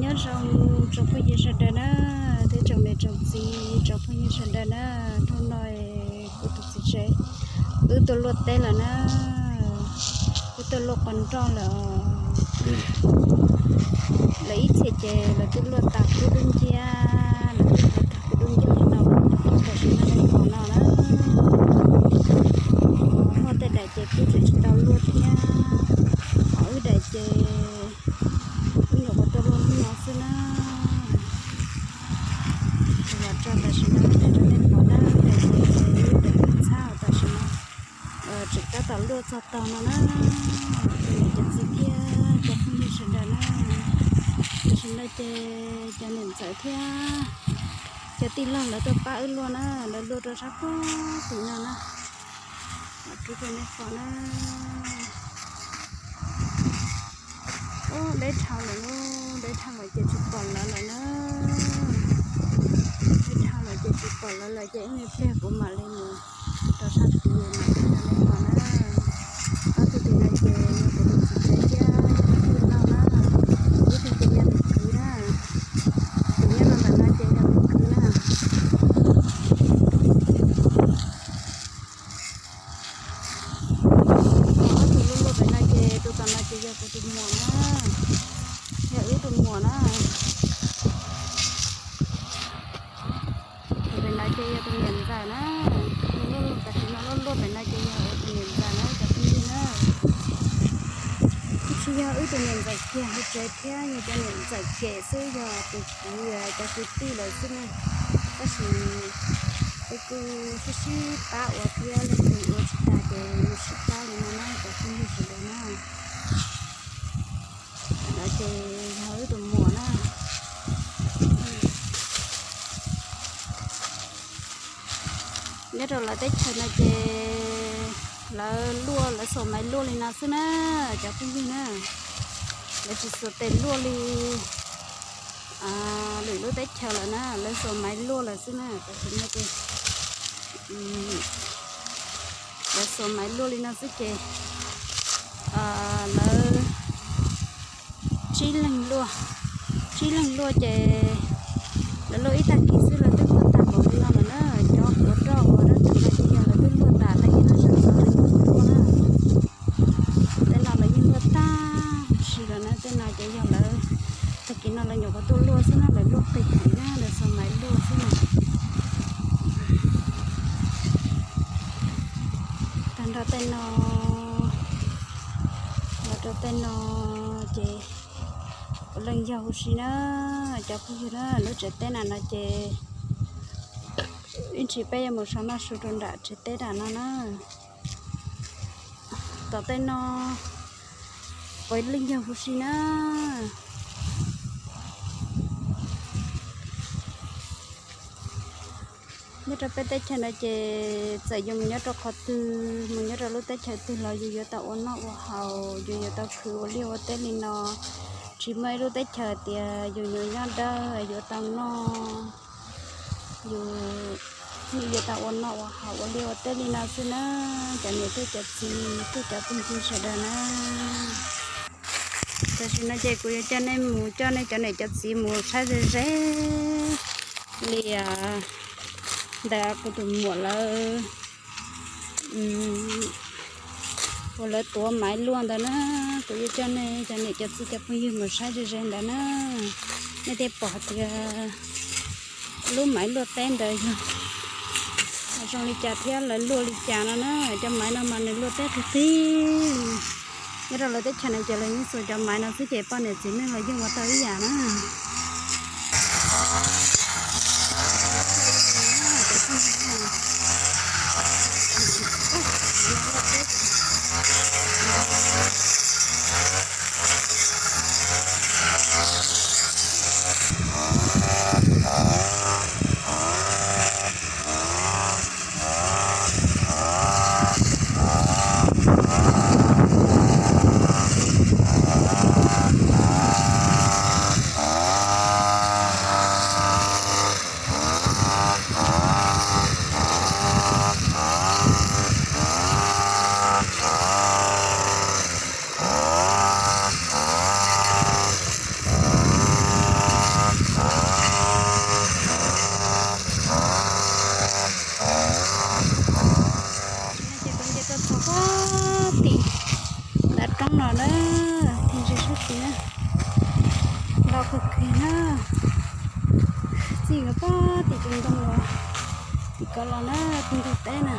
Nyob zoo tsoom phooj ywg sawv daws na, thiab tsoom niam tsoom txiv, tsoom phooj ywg sawv daws na, hnub no kuv tus txiv tsev wb tuaj luaj teb lawm na, wb tuaj luaj qos nroj lawm. Lawv ib txhia ces lawv twb luaj tas kub dub nciab, lawv twb luaj tas kub dub nciab li no, tam sim no nej pom no na. Muaj tej daim ces twb tseem tsis tau luaj thiab, ho wb daim ces wb nyuam qhuav tuaj luaj hnub no xwb na. Los tso tam sim no wb daim rau nej pom na, wb daim ces wb daim txhab tam sim no tseem tab tom luaj txog tog no na. Cov niam cov txiv thiab cov phooj ywg sawv daws na, tam sim no ces cov niam ntxawm thiab cov tij laug lawv tuaj pab wb luaj na, lawv luaj rau sab pem tim no na. Rub rau nej pom na. Ub, deb dhau lawm lauj, deb dhau lawm ces tsis pom lawv lawm na. Deb dhau lawm ces tsis pom lawv lawm ces ib me pliag kuv mam li mus rau sab tid mam rub rau nej pom na. Ob tug tim no ces yog kuv tus txiv tsev thiab yog tus tij laug na, ib tug ces yog tus kwv na, tus nyob rau ntawm no ces yog tus kwv na. Ob tug luaj luaj pem no ces tus tom no ces yog kuv tus muam na, yog wb tus muam na. Tus pem no ces yog tus niam ntxawm na, tam sim no luaj luaj pem no ces yog tus niam ntxawm na cov phooj ywg na. Kuj tsis yog wb tus niam ntxawm kiag hauv tsev thiab, yog cov niam ntxawm kem xwb, yog tus kwv cov kwv tij lawm xwb na. Tab sis peb kuj sib sib pab ua thiab, leej twg ua tsis tag ces sib pab li no na cov phooj ywg sawv daws na. Tam no ces yog wb tus muam na. Nyob rau lawv teb chaws no ces lawv luaj, lawv xuas maiv luaj li no xwb na cov phooj ywg na. Lawv tsis xuas tes luaj li lwm lub teb chaws lawm na, lawv xuas maiv luaj lawm xwb na. Tam sim no ces lawv xuas maiv luaj li no xwb ces lawv tsib leeg luaj, tsib leeg luaj ces lawv luaj ib tag kis xwb lawv twb luaj tas npaum li no lawm na. Cov ua roj ua dab tsi no ces yog lawv twb luaj tas tag kis no sawv ntxov lawv nyuam qhuav luaj na. Tej no lawv yeej luaj tag huv si lawm na, tej no ces yog lawv tag kis no lawv nyuam qhuav tuaj luaj xwb na, lawv luaj qis heev na, lawv xuas maiv luaj xwb na. Tag nrho tej no, los rau tej no ces puav leej yog huv si na, cov phooj ywg na, lub tsev teb na no ces ib ntsis peb yuav mus sau noj su rau nram tsev teb nram no na. Tom tej no puav leej yog huv si na. Nyob rau peb teb chaws no ces txawm yus mus nyob rau qhov twg, mus nyob rau lub teb chaws twg los yus yuav tau ua noj ua haus, yus yuav tau khwv ua liaj ua teb li no. Tsis muaj ib lub teb chaws tias yus nyuam nyob dawb yuav tau noj, yus yeej yuav tau ua noj ua haus ua liaj ua teb li no xwb na, cov niam thiab cov txiv thiab cov phooj ywg sawv daws na. Tam sim no ces kuv yuav coj nej mus, coj nej cov niam cov txiv mus saib ze ze li ntawm kuv tus muam lawv uas lawv tuav maiv luaj ntawd na. Kuv yuav coj nej cov niam cov txiv cov phooj ywg mus saib ze ze ntawd na. Nej thiaj pom hais tias lub maiv luaj teb ntawd yog zoo li cas thiab lawv luaj li cas no na. Cov maiv no mas nws luaj teb qis qis. Nyob rau lawv teb chaws no ces lawv yeej xuas cov maiv no xwb ces poj niam txiv neej los yeej ua tau ib yam na. Kawg kiag na, txij nkawd pab tim tus ntoo los, tim ko los na, tus ntug teb na,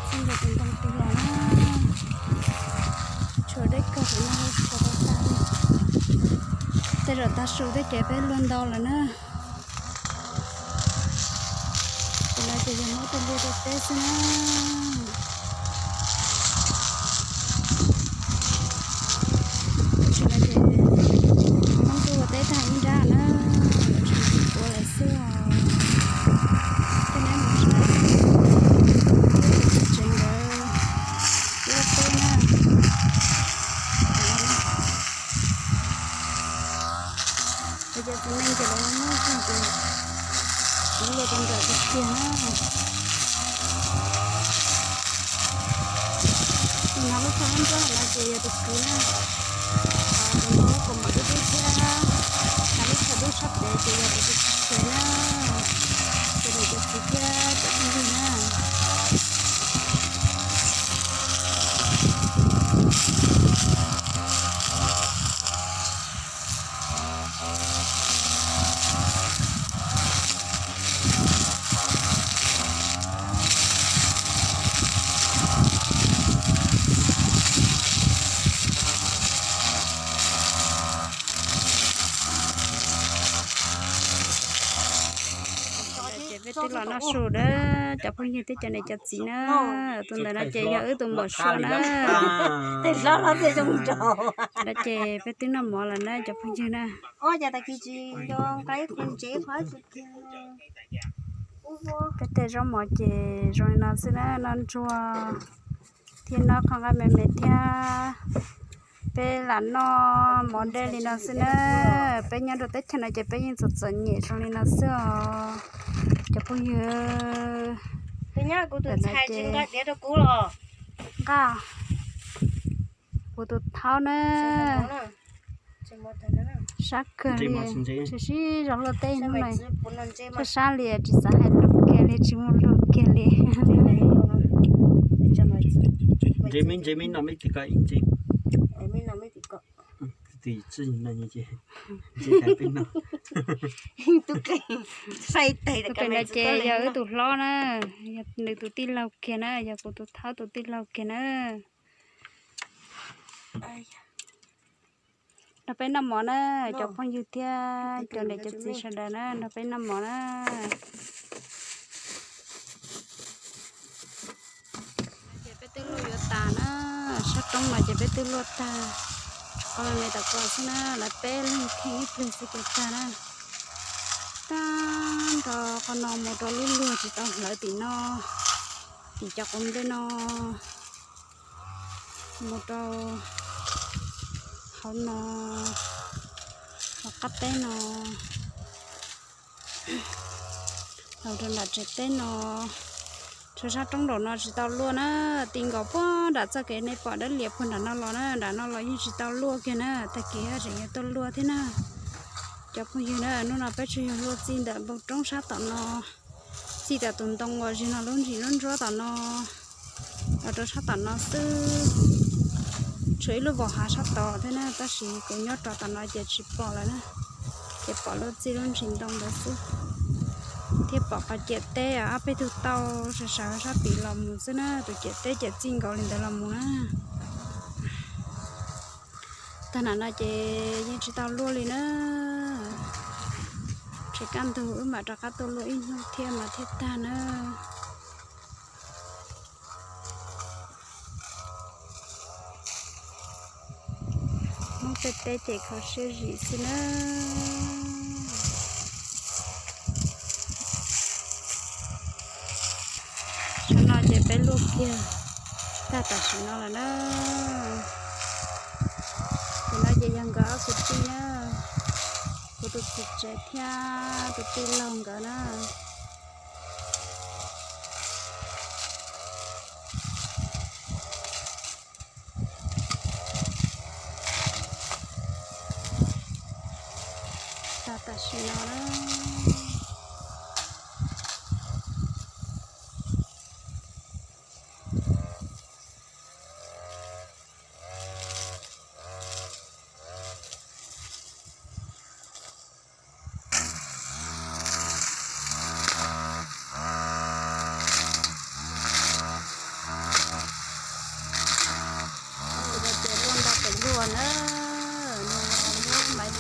txij nkawd tus ntoo tus los na, tshuav deb kawg no tshuav tau tag li. Tej zaum tav su tej ces peb luaj ntau lawm na. Ces no ces yog muab tej liaj tej teb xwb na. Tam sim no ces Hmoob tuaj ua teb tag ib nrab na, tseem tshuav lawm xwb os. Tej neb mus saib tsev nkawd ua teb na. Cov txiv neej ces lawv muab tag ces kuv luaj rau nram tiag tiag na. Tus no lub thaj nrab no ces yog tus kwv na. Tus no lub kaus mom dub dub thiab, lub thaj dub sab pem ces yog tus kwv na. Ces nws cov txiv thiab cov phooj ywg na. Ces peb twb los noj su na, cov phooj ywg thiab cov niam cov txiv na. Tus ntawm no ces yog wb tus muam Suav na. No ces peb twb noj mov lawm na cov phooj ywg na. Peb tej zaub mov ces zoo li no xwb na, noj ntsuag thiab noj qhov nqaij me me thiab. Peb lam noj mov dej li no xwb na. Peb nyob rau teb chaws no ces peb yeej txom txom nyem zoo li no xwb os cov phooj ywg. Nqa kuv tus thaub na. Sab kawg li, sib sib zog luaj teb hnub no. Sab sab li tsis xav hais lus kiag li, tsis muaj lus kiag li. Tus pem no ces yog wb tus hlob na, yog nws tus tij laug kiag na, yog kuv tus thaub tus tij laug kiag na. Nrog peb noj mov na, cov phooj ywg thiab cov niam cov txiv sawv daws na, nrog peb noj mov na. Ces peb twb luaj yuav tas na, sab roob no ces peb twb luaj tag, tshuav qhov me me tom ko xwb na, lawv peb leeg theej ib pliag xwb ces tag na. Tag nrho qhov no mus rau lub luag tsis tau hlawv tim no, tim cov qub nplej no, mus rau hauv no, hauv qab teb no, los rau nram tsev teb no. Tshuav sab roob nraum no tsis tau luaj na, ti nkaus puag nram txoj kev nej pom dawb lias puag nram no los na, nram no los yeej tsis tau luaj kiag na, tag kis tseem yuav tuaj luaj thiab na. Cov phooj ywg na, hnub no peb tsuas yog luaj txij ntawm npoo roob sab tom no, txij tom tus ntoo uas zig no lub ntsis lub ntsuab tom no los rau sab tom no xwb. Tshuav ib lub vos hav sab tod thiab na, tab sis kuv nyob rau tom no ces tsis pom lawm na, ces pom luaj txij lub ntsis ntoo ntawd xwb. Thiab pom qhov ciam teb ob peb tug tau sawv sawv sab tid los mus xwb na, tus ciam teb ces txij nkaus li ntawd los mus na. Tag nrho no ces yeej tsis tau luaj li na. Tsam kaj ntug wb mam rov qab tuaj luaj ib hnub thiab mas thiaj tag na. Hmoob tej teb ces kho siab zim xwb na. Tsam no ces peb luaj kiag tag tam sim no lawm na. Ces no ces yog nkawd ob kwv tij na, kuv tus txiv tsev thiab tus tij laug nkawd na. Tag tam sim no na.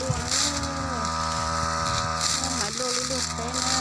Luaj, muab maiv luaj luaj luaj teb na.